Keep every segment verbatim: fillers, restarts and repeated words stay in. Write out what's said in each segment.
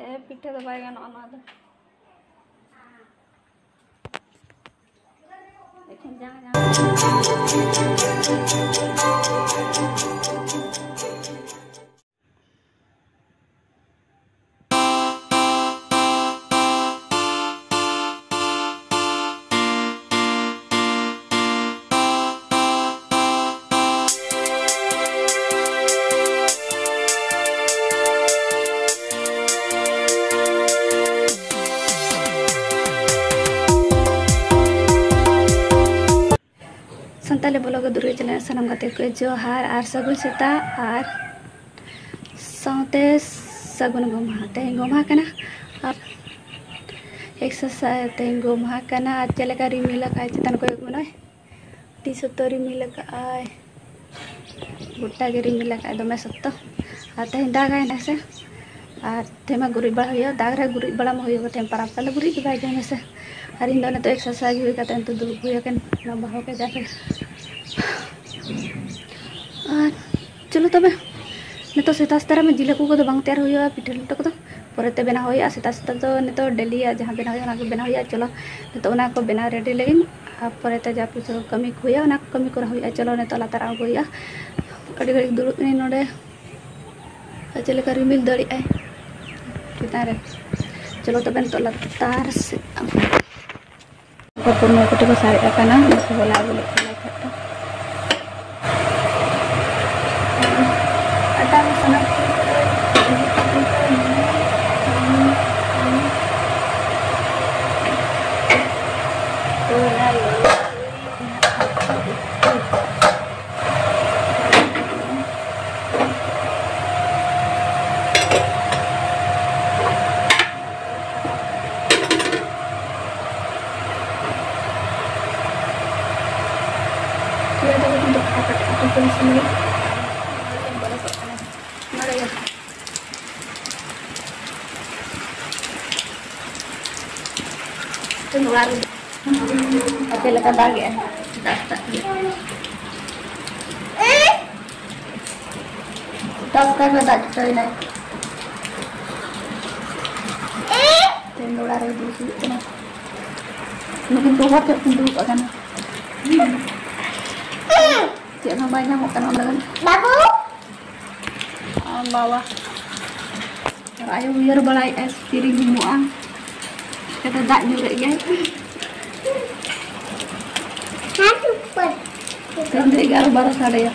ᱮ, ᱯᱤᱴᱷᱟᱹ ᱫᱚ ᱵᱟᱭ ᱜᱟᱱᱚᱜᱼᱟ ᱱᱚᱣᱟ ᱫᱚ᱾ ᱮᱠᱷᱮᱱ ᱡᱟᱝ, ᱡᱟᱝ᱾ ᱥᱟᱱᱛᱟᱞᱤ vlog ᱫᱩᱨᱜᱟᱹ ᱪᱮᱱᱮᱞ ᱥᱟᱱᱟᱢ ᱜᱟᱛᱮ ᱠᱚ ᱡᱚᱦᱟᱨ ᱟᱨ ᱥᱟᱹᱜᱩᱱ ᱥᱮᱛᱟᱜ ᱟᱨ ᱥᱟᱶᱛᱮ ᱥᱟᱹᱜᱩᱱ ᱜᱚᱢᱦᱟ᱾ ᱛᱮᱦᱮᱧ ᱜᱚᱢᱦᱟ ᱠᱟᱱᱟ ᱟᱨ ᱮᱠᱥᱟᱨᱥᱟᱭᱤᱡᱽ, ᱛᱮᱦᱮᱧ ᱜᱚᱢᱦᱟ ᱠᱟᱱᱟ ᱟᱨ ᱪᱮᱫ ᱞᱮᱠᱟ ᱨᱤᱢᱤᱞ ᱟᱠᱟᱫ ᱪᱮᱛᱟᱱ ᱠᱚᱭᱚᱜ ᱢᱮ ᱱᱚᱜᱼᱚᱭ᱾ ᱟᱹᱰᱤ ᱥᱚᱠᱛᱚ ᱨᱤᱢᱤᱞ ᱟᱠᱟᱫ ᱟᱭ, ᱜᱚᱴᱟ ᱜᱮ ᱨᱤᱢᱤᱞ ᱟᱠᱟᱫ ᱟᱭ ᱫᱚᱢᱮ ᱥᱚᱠᱛᱚ᱾ ᱟᱨ ᱛᱮᱦᱮᱧ ᱫᱟᱜᱟᱭ ᱱᱟᱦᱟᱜ ᱥᱮ᱾ ᱟᱨ ᱛᱮᱦᱮᱧ ᱢᱟ ᱜᱩᱨᱤᱡ ᱵᱟᱲᱟ ᱦᱩᱭᱩᱜᱼᱟ, ᱫᱟᱜ ᱨᱮ ᱜᱩᱨᱤᱡ ᱵᱟᱲᱟ ᱢᱟ ᱦᱩᱭᱩᱜᱼᱟ, ᱛᱮᱦᱮᱧ ᱯᱟᱨᱟᱵᱽ ᱛᱟᱞᱮ ᱜᱩᱨᱤᱡ ᱜᱮ ᱵᱟᱭ ᱛᱟᱦᱮᱱᱟ ᱥᱮ᱾ ᱟᱨ ᱤᱧ ᱫᱚ ᱱᱤᱛᱚᱜ ᱮᱠᱥᱟᱨᱥᱟᱭᱤᱡᱽ ᱦᱩᱭ ᱠᱟᱛᱮ ᱱᱤᱛᱚᱜ ᱫᱩᱲᱩᱵ ᱦᱩᱭ ᱟᱠᱟᱱ ᱚᱱᱟ ᱵᱟᱦᱟ ᱠᱟᱡᱟᱠ ᱨᱮ᱾ ᱟᱨ ᱪᱚᱞᱚ ᱛᱚᱵᱮ, ᱱᱤᱛᱚᱜ ᱥᱮᱛᱟᱜ ᱥᱮᱛᱟᱜ ᱨᱮᱢᱟ ᱡᱤᱞ ᱦᱟᱹᱠᱩ ᱠᱚᱫᱚ ᱵᱟᱝ ᱛᱮᱭᱟᱨ ᱦᱩᱭᱩᱜᱼᱟ, ᱯᱤᱴᱷᱟᱹ ᱞᱮᱴᱚ ᱠᱚᱫᱚ ᱯᱚᱨᱮᱛᱮ ᱵᱮᱱᱟᱣ ᱦᱩᱭᱩᱜᱼᱟ᱾ ᱥᱮᱛᱟᱜ ᱥᱮᱛᱟᱜ ᱫᱚ ᱱᱤᱛᱚᱜ ᱰᱮᱞᱤᱭᱟᱜ ᱡᱟᱦᱟᱸ ᱵᱮᱱᱟᱣ ᱦᱩᱭᱩᱜᱼᱟ, ᱚᱱᱟ ᱠᱚ ᱵᱮᱱᱟᱣ ᱦᱩᱭᱩᱜᱼᱟ᱾ ᱪᱚᱞᱚ, ᱱᱤᱛᱚᱜ ᱚᱱᱟ ᱠᱚ ᱵᱮᱱᱟᱣ ᱨᱮᱰᱤ ᱞᱟᱹᱜᱤᱫ, ᱟᱨ ᱯᱚᱨᱮᱛᱮ ᱡᱟ ᱠᱤᱪᱷᱩ ᱠᱟᱹᱢᱤ ᱠᱚ ᱦᱩᱭᱩᱜᱼᱟ, ᱚᱱᱟ ᱠᱚ ᱠᱟᱹᱢᱤ ᱠᱚᱨᱟᱣ ᱦᱩᱭᱩᱜᱼᱟ᱾ ᱪᱚᱞᱚ, ᱱᱤᱛᱚᱜ ᱞᱟᱛᱟᱨ ᱟᱬᱜᱚ ᱦᱩᱭᱩᱜᱼᱟ᱾ ᱟᱹᱰᱤ ᱜᱷᱟᱹᱲᱤᱡ ᱫᱩᱲᱩᱵ ᱮᱱᱟᱹᱧ ᱱᱚᱰᱮ, ᱟᱨ ᱪᱮᱫ ᱞᱮᱠᱟ ᱨᱤᱢᱤᱞ ᱫᱟᱲᱮᱭᱟᱜᱼᱟᱭ ᱪᱮᱛᱟᱱ ᱨᱮ᱾ ᱪᱚᱞᱚ ᱛᱚᱵᱮ, ᱱᱤᱛᱚᱜ ᱞᱟᱛᱟᱨ ᱥᱮᱫ᱾ ᱯᱩᱨᱱᱚ ᱠᱟᱹᱴᱤᱡ ᱠᱚ ᱥᱟᱨᱮᱡ ᱟᱠᱟᱱᱟ, ᱩᱱᱠᱩ ᱦᱚᱞᱟ ᱟᱹᱜᱩ ᱞᱮᱫ ᱠᱚᱣᱟ ᱠᱷᱟᱡ ᱫᱚ᱾ ᱟᱴᱟ ᱢᱮᱥᱟ ᱱᱟᱠᱚ᱾ ᱤᱭᱟᱹ ᱫᱚ ᱠᱟᱹᱴᱤᱡ ᱫᱚ ᱯᱷᱟᱴᱟᱯᱷᱟᱴᱤ ᱟᱹᱰᱤ ᱜᱮ ᱥᱚᱢᱚᱭ ᱵᱚᱞᱚ ᱠᱚᱜ ᱠᱟᱱᱟ᱾ ᱱᱚᱰᱮ ᱜᱮ᱾ ᱱᱚᱣᱟ ᱨᱮ ᱪᱮᱫ ᱞᱮᱠᱟ ᱫᱟᱜ ᱮᱜᱼᱟᱭ? ᱫᱟᱜ ᱫᱟᱜ ᱜᱮ᱾ ᱫᱟᱜ ᱫᱟᱜ ᱜᱮ ᱫᱟᱜ ᱪᱤᱠᱟᱹᱭᱮᱱᱟᱭ? ᱛᱮᱦᱮᱧ ᱫᱚ ᱚᱲᱟᱜ ᱨᱮ ᱫᱩᱲᱩᱵ ᱦᱩᱭᱩᱜ ᱠᱟᱱᱟ᱾ ᱱᱩᱠᱤᱱ ᱜᱚᱜᱚ ᱴᱷᱮᱱ ᱠᱤᱱ ᱫᱩᱲᱩᱵ ᱟᱠᱟᱱᱟ᱾ ᱪᱮᱫ ᱦᱚᱸ ᱵᱟᱭ ᱧᱟᱢᱚᱜ ᱠᱟᱱᱟ ᱚᱸᱰᱮ ᱫᱚ᱾ ᱵᱟᱹᱵᱩ! ᱟᱨ ᱵᱟᱵᱟ᱾ ᱟᱨ ᱟᱭᱳ ᱩᱭᱦᱟᱹᱨ ᱵᱟᱲᱟᱭᱮᱫᱼᱟᱭ ᱛᱤᱨᱤᱧ ᱧᱟᱢᱚᱜᱼᱟ᱾ ᱪᱤᱠᱟᱹᱛᱮ ᱫᱟᱜ ᱧᱩᱨᱮᱫ ᱜᱮᱭᱟᱭ᱾ ᱛᱮᱦᱮᱧ ᱫᱚ ᱮᱜᱟᱨᱚ ᱵᱟᱨᱚ ᱥᱟᱰᱮᱭᱟ᱾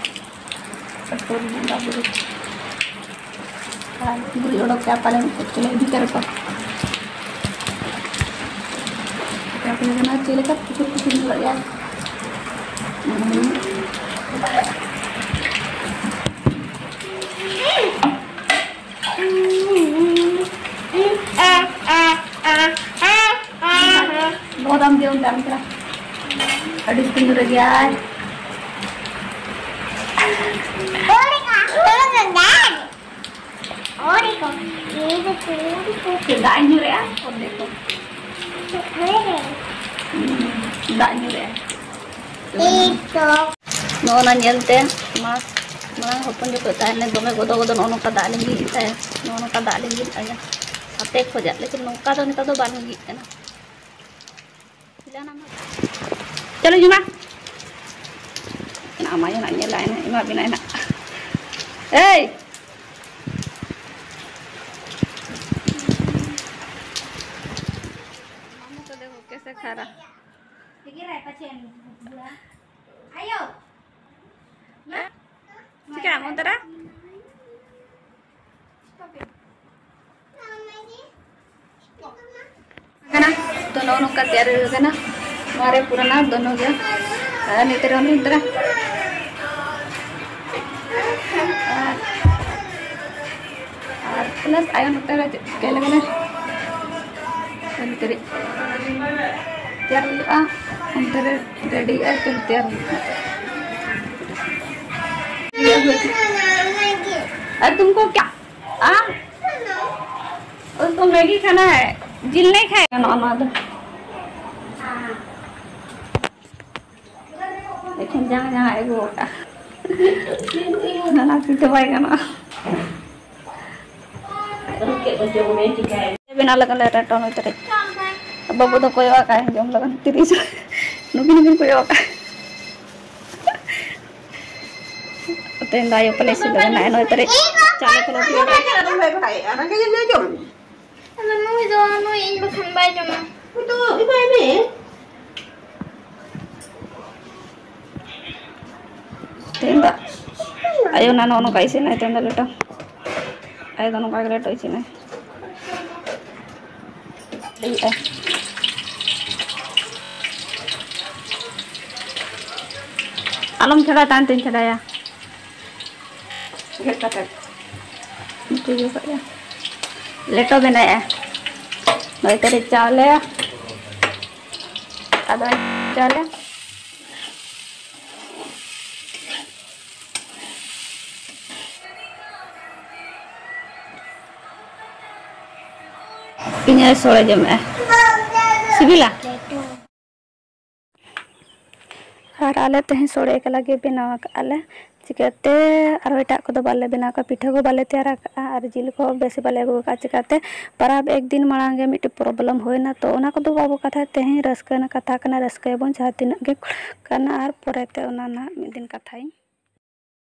ᱟᱨ ᱜᱩᱨᱤᱡ ᱚᱰᱚᱠ ᱠᱮᱜᱼᱟ ᱯᱟᱞᱮᱱ ᱪᱮᱫ ᱪᱚᱞᱮ ᱤᱫᱤ ᱛᱟᱨᱟ ᱠᱚᱣᱟ᱾ ᱪᱮᱫ ᱞᱮᱠᱟ ᱯᱩᱪᱩᱨ ᱯᱩᱪᱩᱨ ᱧᱮᱞᱚᱜ ᱜᱮᱭᱟ᱾ ᱵᱚᱦᱚᱛ ᱟᱢ ᱫᱤᱭᱟ ᱩᱱᱛᱮ ᱟᱢ ᱛᱮᱨᱟ᱾ ᱟᱹᱰᱤ ᱥᱤᱛᱩᱝ ᱨᱮ ᱜᱮᱭᱟᱭ᱾ और एक और एक और एक और एक। ये देखो, ये देखो। ᱪᱮᱫ ᱫᱟᱜ ᱤᱧ ᱧᱩᱨᱮᱜᱼᱟ? ᱚᱨᱫᱷᱮᱠ ᱠᱚ᱾ ᱦᱩᱸ, ᱫᱟᱜ ᱧᱩᱨᱮᱜᱼᱟ᱾ ᱱᱚᱜᱼᱚ ᱱᱟ ᱧᱮᱞᱛᱮ ᱢᱟ, ᱢᱟᱲᱟᱝ ᱦᱚᱯᱚᱱ ᱡᱚᱠᱷᱚᱡ ᱛᱟᱦᱮᱱ ᱞᱮ ᱫᱚᱢᱮ ᱜᱚᱫᱚ ᱜᱚᱫᱚ ᱱᱚᱜᱼᱚ ᱱᱚᱝᱠᱟ ᱫᱟᱜ ᱞᱤᱸᱜᱤ ᱤᱫᱤᱜ ᱛᱟᱦᱮᱸ, ᱱᱚᱜᱼᱚ ᱱᱚᱝᱠᱟ ᱫᱟᱜ ᱞᱤᱸᱜᱤ ᱤᱫᱤᱜ ᱛᱟᱦᱮᱸ ᱦᱟᱛᱮ ᱠᱷᱚᱡᱟᱜ, ᱞᱮᱠᱤᱱ ᱱᱚᱝᱠᱟ ᱫᱚ ᱱᱮᱛᱟᱨ ᱫᱚ ᱵᱟᱝ ᱞᱤᱸᱜᱤᱜ ᱠᱟᱱᱟ᱾ ᱪᱚᱞᱚ ᱡᱚᱢᱟ᱾ ᱟᱢ ᱟᱭᱳ ᱱᱟᱜ ᱧᱮᱞᱟᱭ ᱱᱟᱜ, ᱮᱢᱟ ᱵᱤᱱᱟᱭ ᱱᱟᱜ᱾ ᱮᱭ! मामू को देखो कैसे खा रहा। ᱪᱤᱠᱟᱹ ᱟᱢ ᱚᱱᱛᱮ ᱨᱮ? ᱠᱟᱱᱟ᱾ ᱛᱚ, ᱱᱚᱜᱼᱚ ᱱᱚᱝᱠᱟ ᱛᱮᱭᱟᱨ ᱦᱩᱭ ᱠᱟᱱᱟ᱾ ᱱᱚᱣᱟ ᱨᱮ ᱯᱩᱨᱟᱹᱱᱟ ᱫᱚᱱᱚ ᱜᱮ᱾ ᱟᱨ ᱱᱤᱛ ᱨᱮ ᱩᱱᱤ ᱛᱚᱨᱟ᱾ ᱟᱨ, ᱟᱨ plus ᱟᱭᱳ ᱱᱚᱛᱮ ᱨᱮ ᱪᱮᱫ ᱪᱤᱠᱟᱹᱭ ᱞᱟᱹᱜᱤᱫ ᱮ? ᱚᱱᱛᱮ ᱨᱮ ᱛᱮᱭᱟᱨ ᱦᱩᱭᱩᱜᱼᱟ᱾ ᱚᱱᱛᱮ ᱨᱮ ready ᱟᱭ ᱛᱮ ᱛᱮᱭᱟᱨ ᱦᱩᱭᱩᱜᱼᱟ᱾ ᱟᱨ ᱛᱩᱢᱠᱳ ᱠᱭᱟ? ᱟᱢ? उसको मैगी खाना है, ᱡᱤᱞ नहीं खाएगा ᱱᱚᱣᱟ ᱫᱚ᱾ ᱮᱠᱷᱮᱱ ᱡᱟᱝ ᱡᱟᱝ ᱟᱹᱜᱩ ᱟᱠᱟᱫ᱾ ᱚᱱᱟ ᱯᱤᱴᱷᱟᱹ ᱵᱟᱭ ᱜᱟᱱᱚᱜᱼᱟ᱾ ᱵᱮᱱᱟᱣ ᱞᱟᱹᱜᱤᱫ ᱞᱮ ᱨᱮᱴᱚ ᱱᱩᱭ ᱛᱟᱹᱨᱤᱡ᱾ ᱵᱟᱹᱵᱩ ᱫᱚ ᱠᱚᱭᱚᱜ ᱟᱠᱟᱫ ᱡᱚᱢ ᱞᱟᱹᱜᱤᱫ ᱛᱤᱨᱤᱥ᱾ ᱱᱩᱠᱤᱱ ᱦᱚᱸᱠᱤᱱ ᱠᱚᱭᱚᱜ ᱟᱠᱟᱫ᱾ ᱛᱮᱦᱮᱧ ᱫᱚ ᱟᱭᱳ ᱯᱟᱞᱮ ᱤᱥᱤᱱ ᱞᱟᱹᱜᱤᱫ ᱱᱟᱜᱼᱟᱭ ᱱᱩᱭ ᱛᱟᱹᱨᱤᱡ᱾ ᱪᱟᱣᱞᱮ ᱠᱚ ᱞᱚᱴᱚᱢ ᱟᱠᱟᱫ᱾ ᱟᱫᱚ ᱱᱩᱭ ᱫᱚ, ᱱᱩᱭ ᱤᱧ ᱵᱟᱠᱷᱟᱱ ᱵᱟᱭ ᱡᱚᱢᱟ᱾ ᱦᱳᱭ ᱛᱚ, ᱮᱢᱟᱭ ᱢᱮ᱾ ᱛᱮᱦᱮᱧ ᱫᱚ ᱟᱭᱳ ᱱᱟ ᱱᱚᱜᱼᱚ ᱱᱚᱝᱠᱟ ᱤᱥᱤᱱᱟᱭ, ᱛᱮᱦᱮᱧ ᱫᱚ ᱞᱮᱴᱚ᱾ ᱟᱭᱳ ᱫᱚ ᱱᱚᱝᱠᱟ ᱜᱮ ᱞᱮᱴᱚ ᱤᱥᱤᱱᱟᱭ᱾ ᱞᱟᱹᱭᱮᱜᱼᱟᱭ᱾ ᱟᱞᱚᱢ ᱪᱷᱟᱰᱟᱭ, ᱛᱟᱭᱚᱢ ᱛᱮᱧ ᱪᱷᱟᱰᱟᱭᱟ᱾ ᱜᱮᱫ ᱠᱟᱛᱮ᱾ ᱩᱛᱩ ᱡᱚᱠᱷᱚᱡ ᱫᱚ ᱞᱮᱴᱚ ᱵᱮᱱᱟᱣᱮᱜᱼᱟ᱾ ᱱᱚᱭ ᱛᱟᱹᱨᱤᱡ ᱪᱟᱣᱞᱮ᱾ ᱟᱫᱚ ᱪᱟᱣᱞᱮ᱾ ᱤᱧ ᱥᱚᱲᱮ ᱡᱚᱢᱮᱜᱼᱟ᱾ ᱥᱤᱵᱤᱞᱟ? ᱟᱨ ᱟᱞᱮ ᱛᱮᱦᱮᱧ ᱥᱚᱲᱮ ᱮᱠᱞᱟ ᱜᱮ ᱵᱮᱱᱟᱣ ᱟᱠᱟᱫᱼᱟ ᱞᱮ᱾ ᱪᱤᱠᱟᱹᱛᱮ ᱟᱨᱦᱚᱸ ᱮᱴᱟᱜ ᱠᱚᱫᱚ ᱵᱟᱞᱮ ᱵᱮᱱᱟᱣ ᱠᱟᱜᱼᱟ, ᱯᱤᱴᱷᱟᱹ ᱠᱚ ᱵᱟᱞᱮ ᱛᱮᱭᱟᱨ ᱟᱠᱟᱫᱼᱟ ᱟᱨ ᱡᱤᱞ ᱠᱚ ᱵᱮᱥᱤ ᱵᱟᱞᱮ ᱟᱹᱜᱩ ᱟᱠᱟᱫᱼᱟ᱾ ᱪᱤᱠᱟᱹᱛᱮ ᱯᱟᱨᱟᱵᱽ ᱮᱠ ᱫᱤᱱ ᱢᱟᱲᱟᱝ ᱜᱮ ᱢᱤᱫᱴᱤᱡ ᱯᱨᱚᱵᱞᱮᱢ ᱦᱩᱭᱱᱟ, ᱛᱚ ᱚᱱᱟ ᱠᱚᱫᱚ ᱵᱟᱵᱚ ᱠᱟᱛᱷᱟᱭᱟ᱾ ᱛᱮᱦᱮᱧ ᱨᱟᱹᱥᱠᱟᱹ ᱨᱮᱱᱟᱜ ᱠᱟᱛᱷᱟ ᱠᱟᱱᱟ, ᱨᱟᱹᱥᱠᱟᱹᱭ ᱟᱵᱚᱱ ᱡᱟᱦᱟᱸ ᱛᱤᱱᱟᱹᱜ ᱜᱮ ᱠᱟᱱᱟ, ᱟᱨ ᱯᱚᱨᱮᱛᱮ ᱚᱱᱟ ᱱᱟᱦᱟᱜ ᱢᱤᱫ ᱫᱤᱱ ᱠᱟᱛᱷᱟᱭᱟᱹᱧ᱾